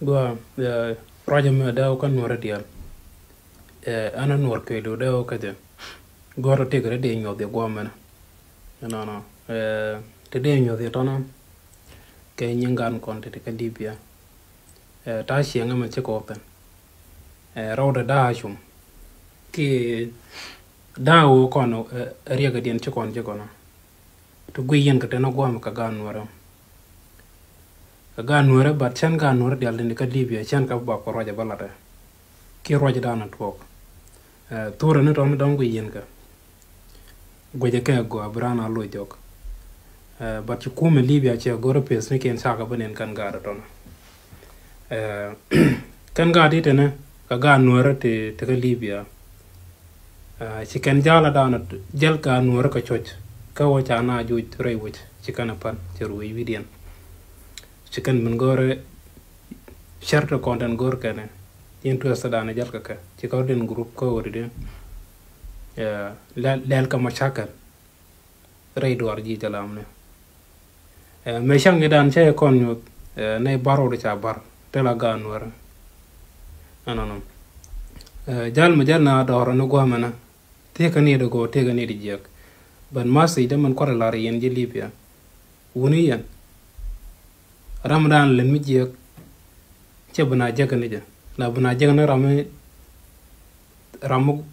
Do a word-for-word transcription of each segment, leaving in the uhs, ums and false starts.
Gua, eh, ruac ɛmɛ dee wä kä nuɔrä diaal. Eh, ɛn a nuɔr kɛ du dee wä kä jɛ. Gua rɔ tëk rɛ dee nyuɔth yɛ gua mɛnɛ. Nɔnɔ. Eh, te dee nyuɔth yɛ tɔnɔ. Kɛ nyin gan kɔn te te kä Libya. Eh, ta ciɛŋ ɛmɛ ci kɔɔth ɛn. Eh, rɔw dee daa cum. Ki daa wä kɔn, eh, riɛk diɛn ci kɔn ci kɔn. Ti guiy yɛn kɛ tɛn a guam kɛ gaat nuɔrɛ. Kɛ gaat nuɔrɛ, but cɛn gaat nuɔrɛ dial dini kä Libya, cɛn kɛ bak kɛ ruacɛ bä latɛ. Ki ruacɛ dan a tuɔk. Eh, thurɛ ni tɔn dɔŋ guiy yɛn kɛ. Guecɛ kɛ gua bi ran a loc jɔk. Eh, but ci kumɛ Libya cɛ go̱rɛ pes ni ken cakɛ bi nen kɛn gaat tɔn. Eh, kɛn gaat itɛnɛ kɛ gaat nuɔrɛ ti, ti kä Libya. Ah, ci kɛn jal a dan jäl ka nuɔrɛ kɛ cuɔc. Kä wä ca na juc rɛy wec ci kɛn a pan ci ruec widiɛn. Ci kɛn min go̱rɛ cɛr ti kɔn den go̱r kɛnɛ. Yin tuɛ sa dan jäl kɛ kɛ. Ci kɔr den group kä wä di den. Eh, lɛl, lɛl kɛ mashakil. Rɛy duar ji̱ jɛ lam ni. Eh, mɛ caŋ idan cɛ kɔn nyuth, eh, nɛ bar wä di ca bar. Tɛ la gaat nuɔrɛ. Ɛnɔnɔ. Eh, jal mi jal na dɔɔrɔ ni guamɛ na. Tëëkä ni di gɔɔ, tëëkä ni di jiɛk. But message dee min kuarɛ lar yɛn ji̱ Libya. Wuni yɛn. Ram dan lɛn mi jiɛk. Cɛ bi na jiɛk ni jɛ. La bi na jiɛk ni ram mi, ram mi,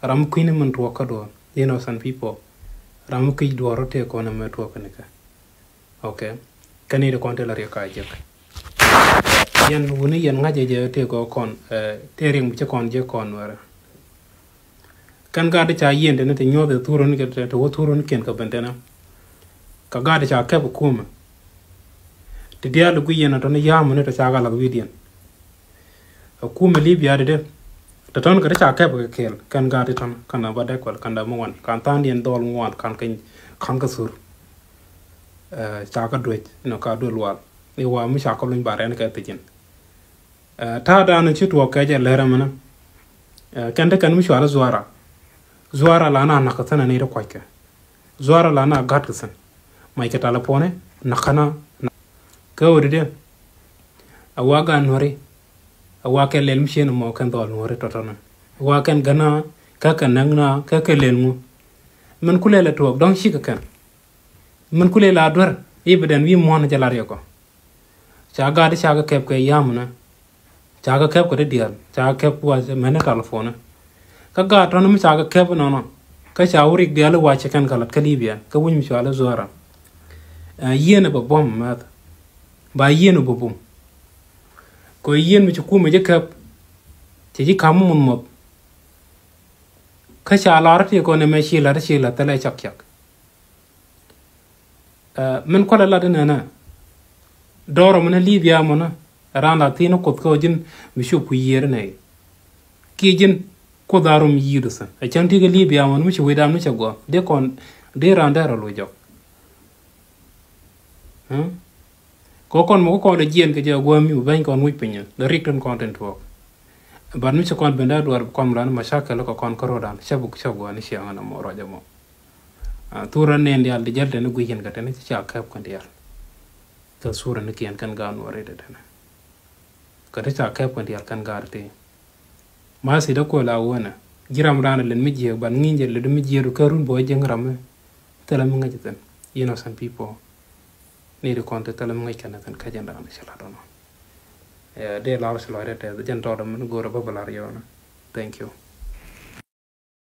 ram mi kui̱ni min tuɔk kä duɔr. Innocent people. Ram mi kui̱ duɔr rɔ tëë kɔn ɛmɛ tuɔk ni kɛ. Okay. Kɛn i̱ di kɔn ti la riɛk ka jek. Yɛn wuni yɛn ŋa̱cɛ jɛ tëë kɔ kɔn, eh, tëë riɛk mi ci kɔn jek kɔn wɛrɛ. Kɛn gaat ti ca yieen tɛni ti nyuɔth ɛ thurun kɛ tɛ, ti wä thurun kiɛn kɛ ben tɛnɛ. Kɛ gaat ti ca kɛp kumɛ. Ti diaal ti gui yɛn a tɔni yam ni tɔ ca ka lath wi̱diɛn. Ɛ kumɛ Libya ti dee. Tɛ tɔn kɛ ti ca kɛp kɛ kɛɛl. Kɛn gaat ti tɔn, kɛn a ba dɛk kuɛl, kɛn da mi wan. Kan than yɛn dhɔl ŋuan, kan kɛ, kan kɛ thur. Eh, ca kɛ duec, inɔ ka duel wal. I̱ wa mi ca kɛ luny ba rɛn kɛ thijin. Eh, ta̱a̱ da̱a̱n ci tuɔɔk kɛ jɛ lɛr ɛmɛnɛ. Eh, kɛn te kɛn mi cual Zuara. Zuara la na nak kɛ thin ani ri kuackɛ. Zuara la na gat kɛ thin. Mac kɛ talɛ puɔni nak kɛ na. Kɛ ɣöö di diɛ. A wa gaat nuɔri. A wa kɛ lɛl mi cien mɔ kɛn dhɔl nuɔri tɔtɔnɛ. A wa kɛn gana kɛ kɛ näk na kɛ kɛ lɛl ŋu. Min ku lɛl ɛ tuɔɔk dɔ̱ŋ cikɛ kɛn. Min ku lɛl a duer i̱ bi dɛn wi̱i̱ muɔ̱ɔ̱n jɛ lar yɛ kɔ. Ca gaat ca kɛ kɛp kɛ yam nɛ. Ca kɛ kɛp kɛ ti diaal. Ca kɛ kɛp wa mɛn ni telephone. Kä gaat tɔn mi ca kɛ kɛp nɔnɔ. Kä ca wä rik diaal wa cɛ kɛn kɛ lat kä Libya. Kä wi̱ny mi cual Zuara. Eh, yieen bɛ buɔ̱m mɛth. Ba yieen bɛ bum. Kɛ yieen mi ci kumɛ jɛ kɛp. Cɛ ji̱ ka̱m mun muɔth. Kä ca lar ti kɔn ɛmɛ ci lat, ci lat thilɛ cak cak. Eh, min kualɛ lat inɛnɛ. Dɔrɔ min Libya mɔnɛ. Ran la thin kuoth kä ji̱n mi cup ku yier nɛ. Ki ji̱n kuoth a rum yiir thin. Ɛ cäŋ ti kɛ Libya mɔnɛ mi ci wi̱dan mi cɛ guɔ. Dee kɔn, dee ran dee rɔ lu jɔk. Hmm? Kɛ kɔn mɔ kä kɔn ɛ jiɛn kɛ jɛ guɔ mi beny kɔn wi̱c piny. Dee rik tin kɔn tin tuɔɔk. But mi ci kɔn ben dee duar kɔn lan mashakil kɛ kɔn kä rodan. Cɛ buk cɛ guɔ ni ciaŋ na mɔ rɔjɛ mɔ. Ah, thurä nɛn diaal ti jäl tɛn guic in kɛ tɛn ci ca kɛp kɛn diaal. Kɛ thurä ni kiɛn kɛn gaat nuɔri tɛ tɛn. Kɛ ti ca kɛp kɛn diaal kɛn gaat ti. Ma si dee kuɛ la wänɛ. Ji̱ ram raan lɛn mi jiɛk ban ŋi̱n jɛ lɛn mi jiɛk du kɛ run bɔ jiɛk ram mi. Thilɛ mi ŋäc thin. Innocent people. Ni di kɔn ti thilɛ mi ŋäc kɛn thin kä jɛn raan ci la dɔnɔ. Eh, dee lar ci lɔc rɛ tɛth jɛn tɔɔdɔ mi ni go̱o̱rɛ bä bä lar yɔnɔ. Thank you.